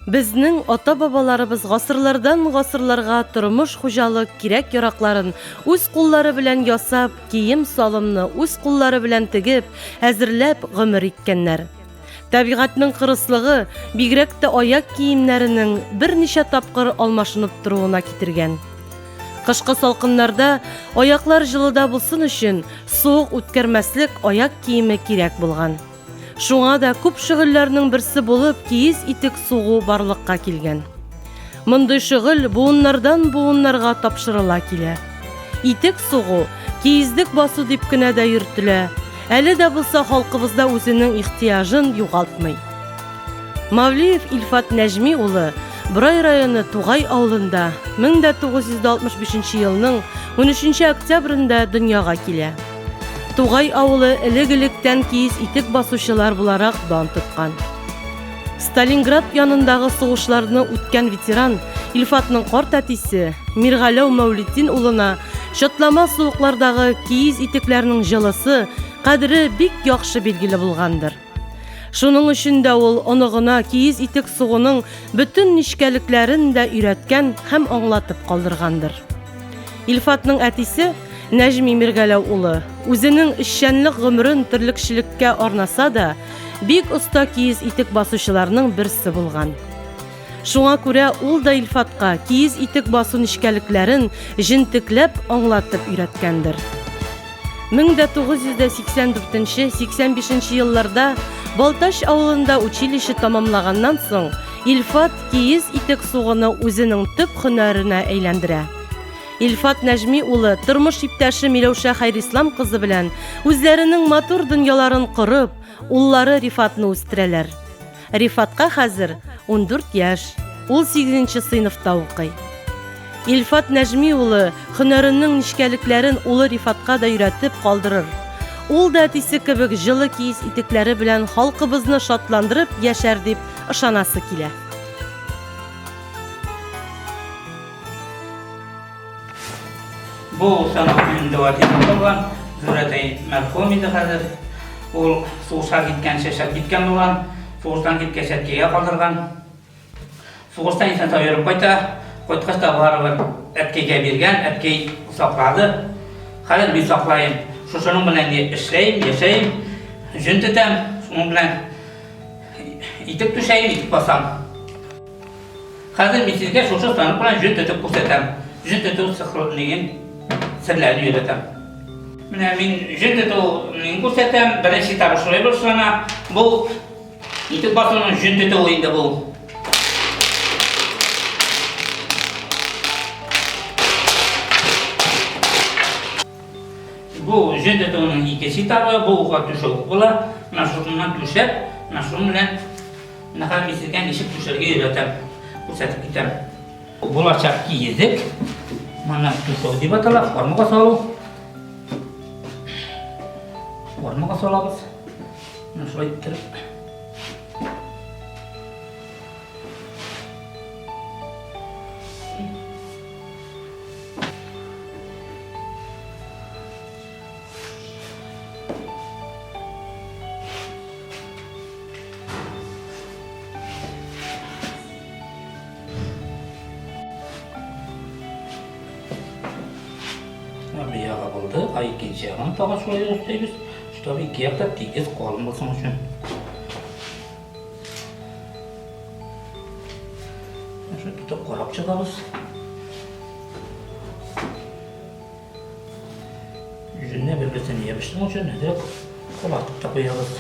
Безнең ата-бабаларыбыз гасырлардан гасырларга тормыш-хуҗалык кирәк-яракларын үз куллары белән ясап, кием-салымны үз куллары белән тегеп, әзерләп гомер иткәннәр. Табигатьнең кырыслыгы бигрәк тә аяк киемнәренең берничә тапкыр алмашынып торуына китергән. Кышкы салкыннарда аяклар җылыда булсын өчен суык үткәрмәслек аяк киеме кирәк булган. Шуңа да күп шөгыльләрнең берсе булып киез итек сугу барлыкка килгән. Мондый шөгыль буыннардан буыннарга тапшырыла килә. Итек сугу, киездек басу дип кенә дә йөртелә, әле дә булса халкыбызда үзенең ихтыяҗын югалтмый. Мавлиев Илфат Нәҗми улы Борай районы Тугай авылында 1965 елның 13 октябрендә дөньяга килә. Тугай авылы элек-электән киез итек басучылар буларак дан тоткан. Сталинград янындагы сугышларны үткән ветеран Илфатның карт әтисе Миргаләү Мәүлетдин улына чатлама суыклардагы киез итекләрнең җылысы, кадере бик яхшы билгеле булгандыр. Шуның өчен дә ул оныгына киез итек сугуның бөтен нечкәлекләрен дә өйрәткән һәм аңлатып калдыргандыр. Илфатның әтисе Нәҗми Миргаләү улы үзенең эшчәнлек гомерен терлекчелеккә арнаса да, бик оста киез итек басучыларның берсе булган. Шуңа күрә ул да Илфатка киез итек басу нечкәлекләрен җентекләп аңлатып өйрәткәндер. 1984-85 елларда Балтач авылында училище тәмамлаганнан соң, Илфат киез итек сугуны үзенең төп һөнәренә әйләндерә. Илфат Нәҗми улы тормыш иптәше Миләүшә Хәйрислам кызы белән үзләренең матур дөньяларын корып, уллары Рифатны үстерәләр. Рифатка хәзер 14 яшь, ул сигезенче сыйныфта укый. Илфат Нәҗми улы һөнәренең нечкәлекләрен улы Рифатка да өйрәтеп калдырыр. Ул да әтисе кебек җылы киез итекләре белән халкыбызны шатландырып яшәр дип ышанасы килә. Бу санак минем дәватыйдан калган. Зурәтәй мәрхүм иде хәзер. Ул сугышка киткәнче шәп киткән булган. Сугыштан киткәч әткәйгә калдырган. Сугыштан исән сау йөреп кайта. Кайткач та барыбер әткәйгә биргән, әткәй саклады. Хәзер мин саклаем. Шушының белән эшләйм, яшәйм, җөн тетәм, шуның белән итек түшәйм, итек басам. Хәзер мин сезгә шушы станок белән җөн тетеп күрсәтәм. Җөн тетү сихрнеген серләрен өйрәтәм. Менә мин җөн тетү мин күрсәтәм. Беренче этабы шулай башлана. Бу итек басуның җөн тетүе инде бу. Бу җөн тетүенең икенче этабы, бу ука түшәү була. Менә шуннан түшәп, менә шуның белән Менә хәзер мин сезгә ничек түшәргә өйрәтәм, күрсәтеп китәм. Булачак киездек. Моны түшәү дип атала, формага салу. Формага салабыз. Менә шулай иттереп. Бер ягы булды, а икенче ягын тагын шулай өстәйбез, чтобы ике якта тигез калын булсын өчен. Шулай тотып карап чыгабыз. Жүнне бер-берсенә ябыштыру өчен әзрәк кулатып та куябыз.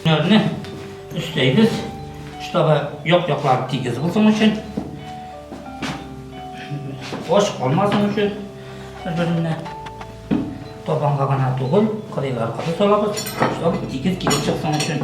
Һөнәрне өстәйбез, чтобы як-яклар тигез булсын өчен, бош калмасын өчен бер-беренә табанга гына түгел, кырыйларга да салабыз, чтобы тигез килеп чыксын өчен.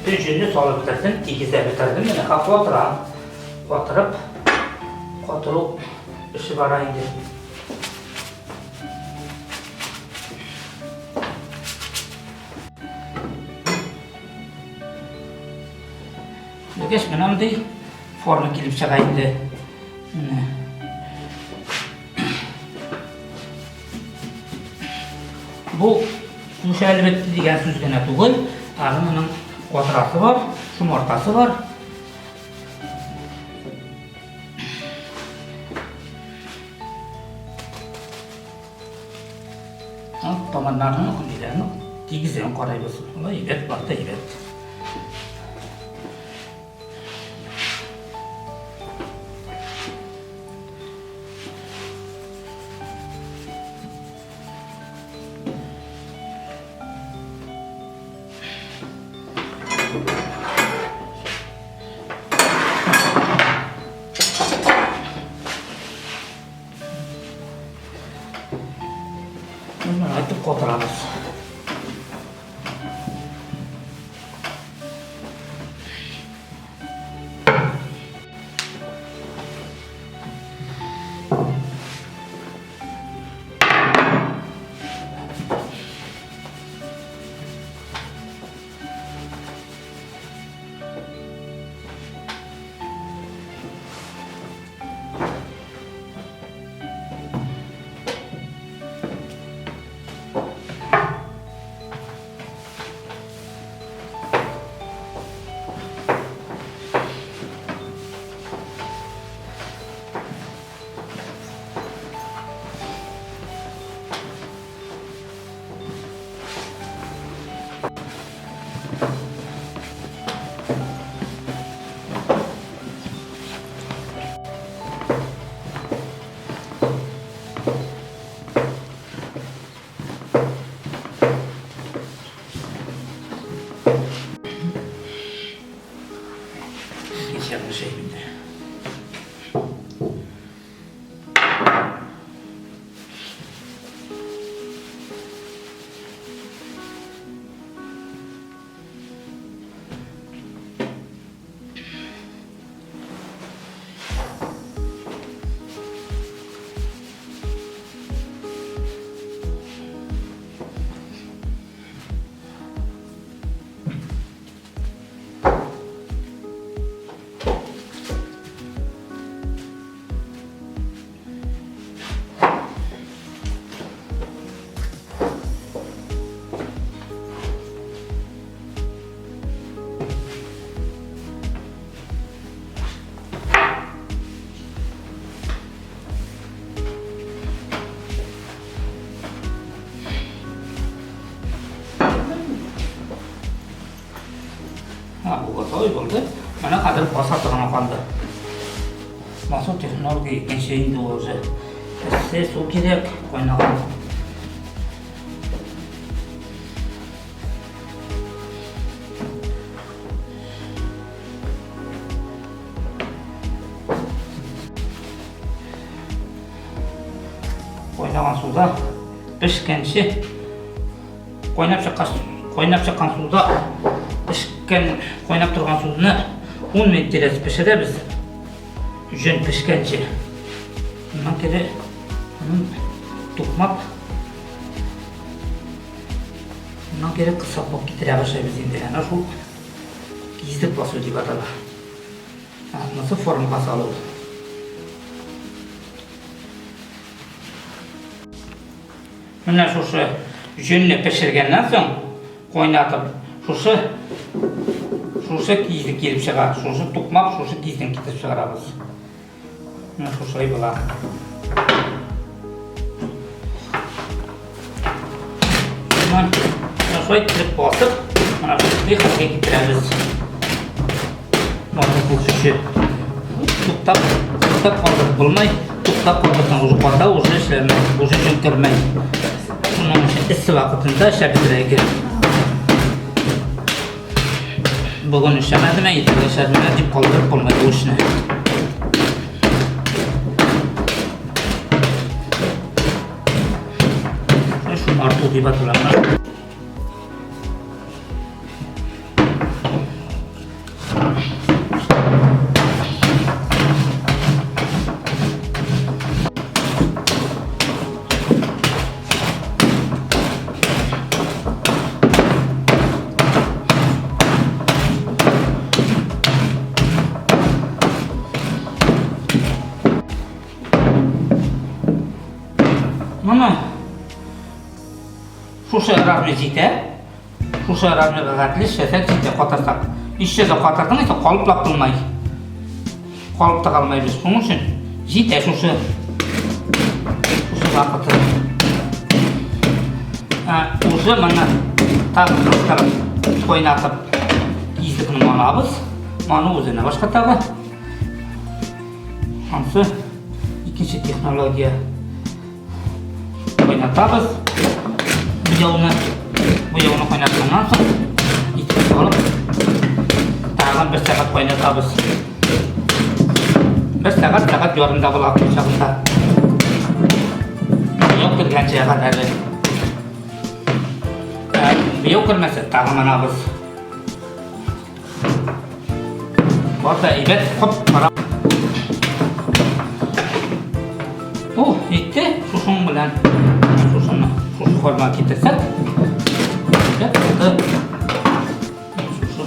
Бөтен җөнне салып бетердем, тигезләп бетердем. Менә катырам. Катырып, катыру эше бара инде. Бергәч менә мондый форма килеп чыга инде. Менә. Бу түшәлеп бетте дигән сүз генә түгел, әле моның катырасы бар, шомартасы бар. Таманнарны, ниләрне тигезен карайбыз. Алай әйбәт, бар да әйбәт. Менә айтып катырабыз. Икенче ягы шәй инде. Ha, бу готовый булды. Менә хәзер басасы гына калды. Басу технология икенче инде ул уже. Эссе су кирәк, кайнаган. Кайнаган суда пешкәнче кайнап чыккан кайнап чыккан суда пешкән кайнап торган суны 10 минут тирәсе пешерәбез. Җөн пешкәнче. Моннан кире тукмап моннан кире кысап булып китерә башлыйбыз инде. Әнә шул киздек басу дип атала. Монысы формага салу. Менә шушы җөнне пешергәннән соң, кайнатып, шушы шушы киезне килеп чыга. Шушы тукмак, шушы киездән китереп чыгарабыз. Менә шушылай була. Менә шулай итеп басып, менә шушындый хәлгә китерәбез. Моны күршече туктап, туктап калдырып булмай. Туктап калдырсаң, уже ката, уже эшләмәй, уже җон кермәй. Шуның өчен эссе вакытында эшләп бетерергә кирәк. Бүген эшләмәдем, иртәгә эшләрмен дип калдырып булмый бу эшне. Шул арту дип атала. Шушы размер җитә. Шушы размерга хәтле эшләсәк җитә, катырсак. Еще дә катырдың исә калыплап булмай. Калып та калмайбыз. Шуның өчен җитә шушы. Шушы вакыты. Ә, уже моны тагын кыстырып, кайнатып, киздекне манабыз. Ману үзенә башка тагы. Ансы икенче технология. Кайнатабыз. Буяуны, буяуны кайнатканнан соң итеп салып, тагын бер сәгать кайнатабыз. Бер сәгать, сәгать ярымда була чагында. Буяу кергәнчә кадәр. Буяу кермәсә, тагын манабыз. Бар да әйбәт, хоп, кара. Бу итте шушының белән шушыны шушы формага китерсәк, әйбәт булды. Шушы.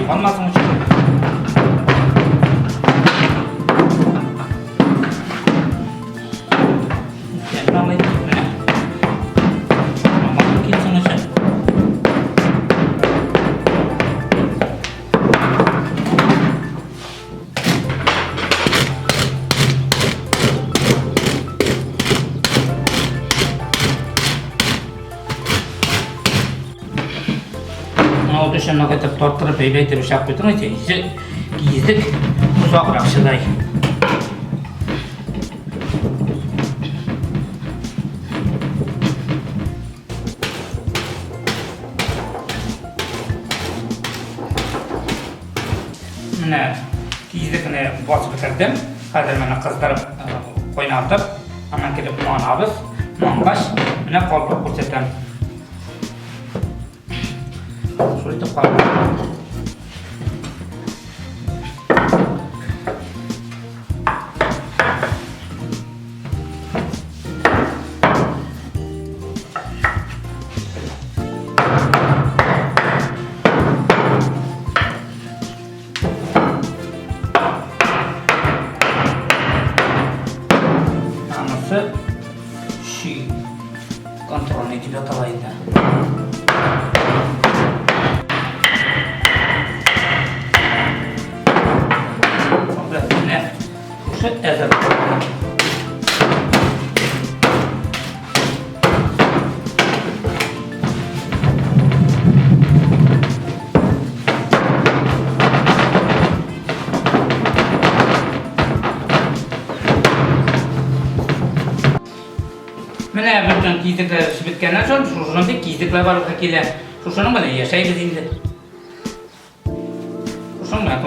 Алмасын өчен. Менә ул төшен нык итеп тарттырып, әйбәт итеп эшләп куйдың исә, киездек озаграк чыдай. Менә киездекне басып бетердем. Хәзер менә кыздырып, кайнатып, аннан килеп манабыз. Мангач, менә калпак күрсәтәм. Шулай итеп калпак. Анысы щи контрольный дип атала инде. Менә шушы әзер. Менә бөтен киздекләр эш беткәннән соң, шушындый киздекләр барлыкка килә. Шушының белән яшәйбез инде.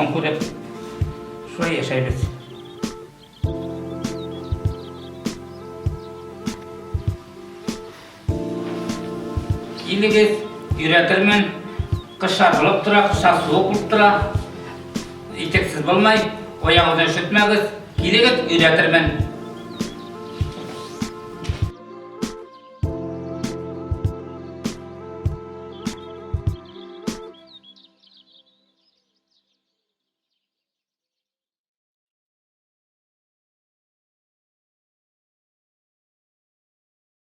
көн күреп. Шулай яшәйбез. Килегез, өйрәтермен. Кышлар булып тора, кышлар суык булып тора. Итексез булмай, аягыгызны өшетмәгез. Килегез, өйрәтермен.